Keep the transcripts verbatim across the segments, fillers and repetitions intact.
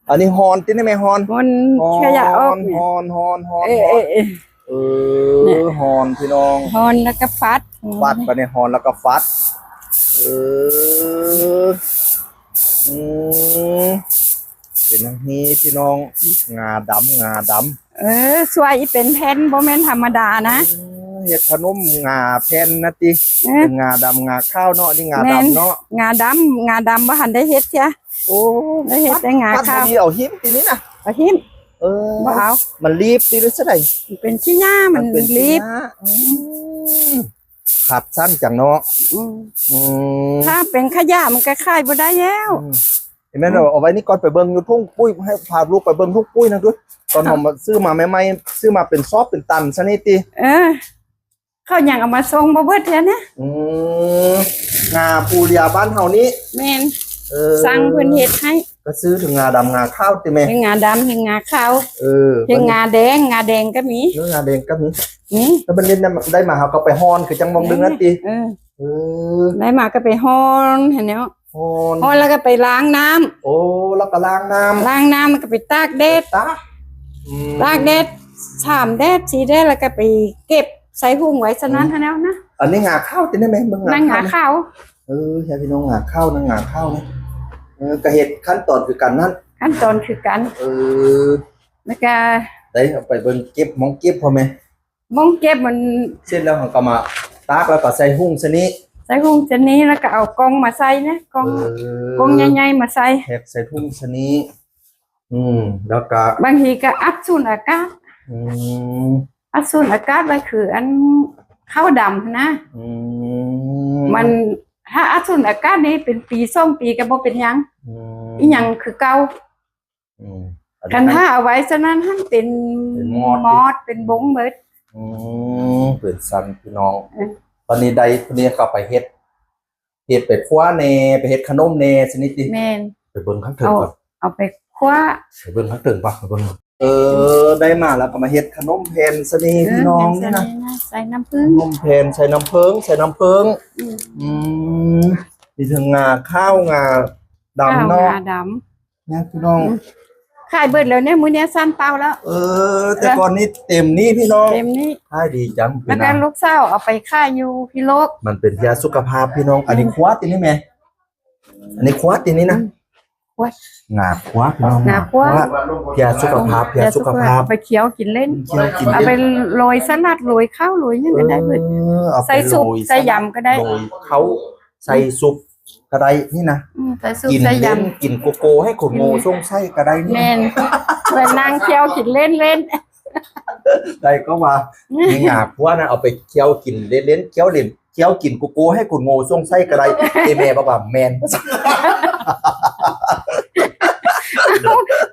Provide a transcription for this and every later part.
อันนี้ฮอนติแม่ ฮอน มัน ฮอน ขยะออกเนี่ย ฮอนฮอนฮอน เออเออเออ เออฮอนพี่น้อง ฮอนแล้วก็ฟัด ฟัดไปในฮอนแล้วก็ฟัด เออ อืม เป็นอย่างนี้พี่น้อง งาดำ งาดำ เออสวยอีเป็นแผ่นบ่แม่นธรรมดานะ อืม เฮ็ดขนมงาแผ่นนะติ เออ เป็นงาดำ งาขาวเนาะ นี่งาดำเนาะ งาดำงาดำบ่หันได้เฮ็ดเสีย โอ้ ได้เฮ็ดแต่งา ฟัด ขาว บ่ดีเอาหิ้มตินี่นะ เอาหิ้ม เออ บ่เอา มันรีบติหรือไง เป็นขี้หญ้ามัน เป็น รีบ นะอืมขัดสั้นจังเนาะ อืม อืม ถ้าเป็นขยะมันก็ขายบ่ได้แล้ว อืมเห็นไหมเราเอาไว้นี่ก่อนไปเบิ่งอยู่ทุ่งปุ้ย ให้พาลูกไปเบิ่งทุ่งปุ้ยนะด้วย ตอนผมซื้อมาใหม่ๆซื้อมาเป็นซอบเป็นตันซะนี่ติ เออ เขายังเอามาส่งบ่เบิดเทื่อนะ อืมงาปูเรียบ้านเฮานี่ แม่น เออ สั่งเพิ่นเฮ็ดให้ ก็ซื้อถึงงาดำงาขาวติแม่ เฮ็ดงาดำเฮ็ดงาขาว เออ เฮ็ดงาแดงงาแดงก็มี เรื่องงาแดงก็มี นี่ ถ้ามันเล่นได้มาได้มาเขาก็ไปฮอนคือจังมองดึงนั่นติ เออ เออ ได้มาก็ไปฮอนหั้นแหล้ว ฮอน ฮอนแล้วก็ไปล้างน้ำ โอ้แล้วก็ล้างน้ำ ล้างน้ำแล้วก็ไปตากแดด ตากอืม ตากแดดสามแดดสี่แดดแล้วก็ไปเก็บใส่หุงไว้ซะนั้นเท่านั้นนะ อันนี้งาขาวติแม่เบิ่ง นั่นงาขาว เออใช่พี่น้องงาขาวนะงาขาวนะเออกระเฮ็ดขั้นตอนคือกันนั่น ขั้นตอนคือกัน เออ แล้วก็ ได้เอาไปเบิ่งเก็บมองเก็บพอไหม มองเก็บมัน เสร็จแล้วเขาก็มาตากแล้วก็ใส่หุงซะนี้ ใส่หุงซะนี้แล้วก็เอากล่องมาใส่นะกล่อง เออก ล่องใหญ่ๆมาใส่ แพ็คใส่ถุงซะนี้ อืม แล้วก็ บางทีก็อัดสูญอากาศ อืม อัดสูญอากาศไว้คืออันข้าวดำนะ อืม มันถ้าอัดสูญอากาศนี่เป็นปีสองปีก็บ่เป็นหยัง อืม อีหยังคือเก่า อืม คันถ้าเอาไว้ซะนั้นหั่นเป็น เป็นมอด มอดเป็นบงเบิด อืมเป็นสันพี่น้อง เออ วันนี้ได้วันนี้ก็ไปเฮ็ดเฮ็ดไปครัวแหน่ไปเฮ็ดขนมแหน่ชนิดนี้ แม่น ไปเบิ่งข้างเถิงก่อน เอาไปครัว ไปเบิ่งข้างเถิงปะไปเบิ่งเออได้มาแล้วก็มาเฮ็ดขนมแผ่นชนิด เออ พี่น้อง แผ่ นี่นะ ใส่ใส่น้ำผึ้ง ขนมแผ่นใส่น้ำผึ้งใส่น้ำผึ้ง อืม อืมมีทั้งงาขาวงาดำ ข้าว เนาะ งาด นะพี่น้อง ำขายเบิดแล้วเนี่ยมื้อเนี้ยซานเปาแล้ว เออ แต่ก่อนนี้เต็มนี่พี่น้อง เต็มนี่ ขายดีจัง แล้วก็ นะ ลูกสาวเอาไปขายอยู่พิโลก มันเป็นยาสุขภาพพี่น้อง อันนี้ อืม ขวดตินี่แม่อันนี้ขวดตินี่นะ อืม ขวด งาขวดพี่น้อง งาขวด ยาสุขภาพยาสุขภาพ ไปเคี้ยวกินเล่น เคี้ยวกิน เอาไป เล่น โรยสลัดโรยข้าวโรยหยังก็ได้เบิด เออเอาไป ใส่ซุป โรย ใส่ยำก็ได้ โรยข้าวใส่ซุปก็ได้นี่นะ อืมใส่ซุป กิน ใส่ เล่น ยำ กินโกโก้ให้ขนโม อืม ส่งไส้ก็ได้นี่ แม่นเพิ่นนั่งเคี้ยวกินเล่นเล่น ได้ก็ว่ามีงาขวดนะเอาไปเคี้ยวกินเล่นเล่นเคี้ยวเล่นเคี้ยวกินโกโก้ให้ขนโมส่งไส้ก็ได้เอแม่บอกว่าแม่น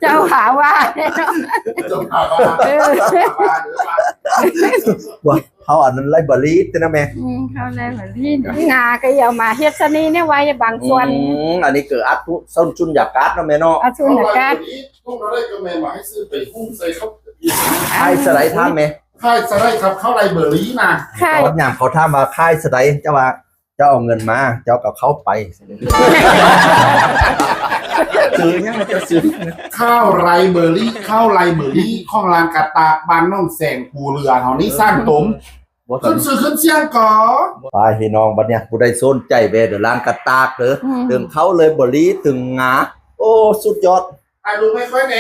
เจ้าหาว่าเนาะ จบข่าวว่า เออ ว่าเขาอันนั้นไลบรารีตินะแม่ อืมเขาเลยแบบนี้งาก็เอามาเฮ็ดซะนี่เนี่ยไว้บางส่วน อืมอันนี้คืออัดทุส้นจุนยากาศเนาะแม่เนาะ เอาสูญอากาศ พวกเราได้กำไรมาให้ซื้อไปหุ้นใส่เขา ขายสไลด์ท่านแม่ ขายสไลด์ครับเข้าไลบรารีนะ ขาย ตอนยามเขาถามว่าขายสไลด์เจ้าว่าเจ้าเอาเงินมาเจ้าก็เข้าไปซื้อยังไงเจ้าซื้อ ข้าวไลบรารีข้าวไลบรารีของร้านกระตากบ้านหนองแสงภูเรือเขานี่สร้างตม บ่ ขึ้นซื้อขึ้นเสียงก่อน ไปพี่น้องบัดเนี้ยผู้ใดสนใจแวะเดี๋ยวร้านกระตากเด้อ อืม ถึงเข้าเลยบรีถึงงา โอ้สุดยอด ไอ้รู้ไม่ค่อยเน้ง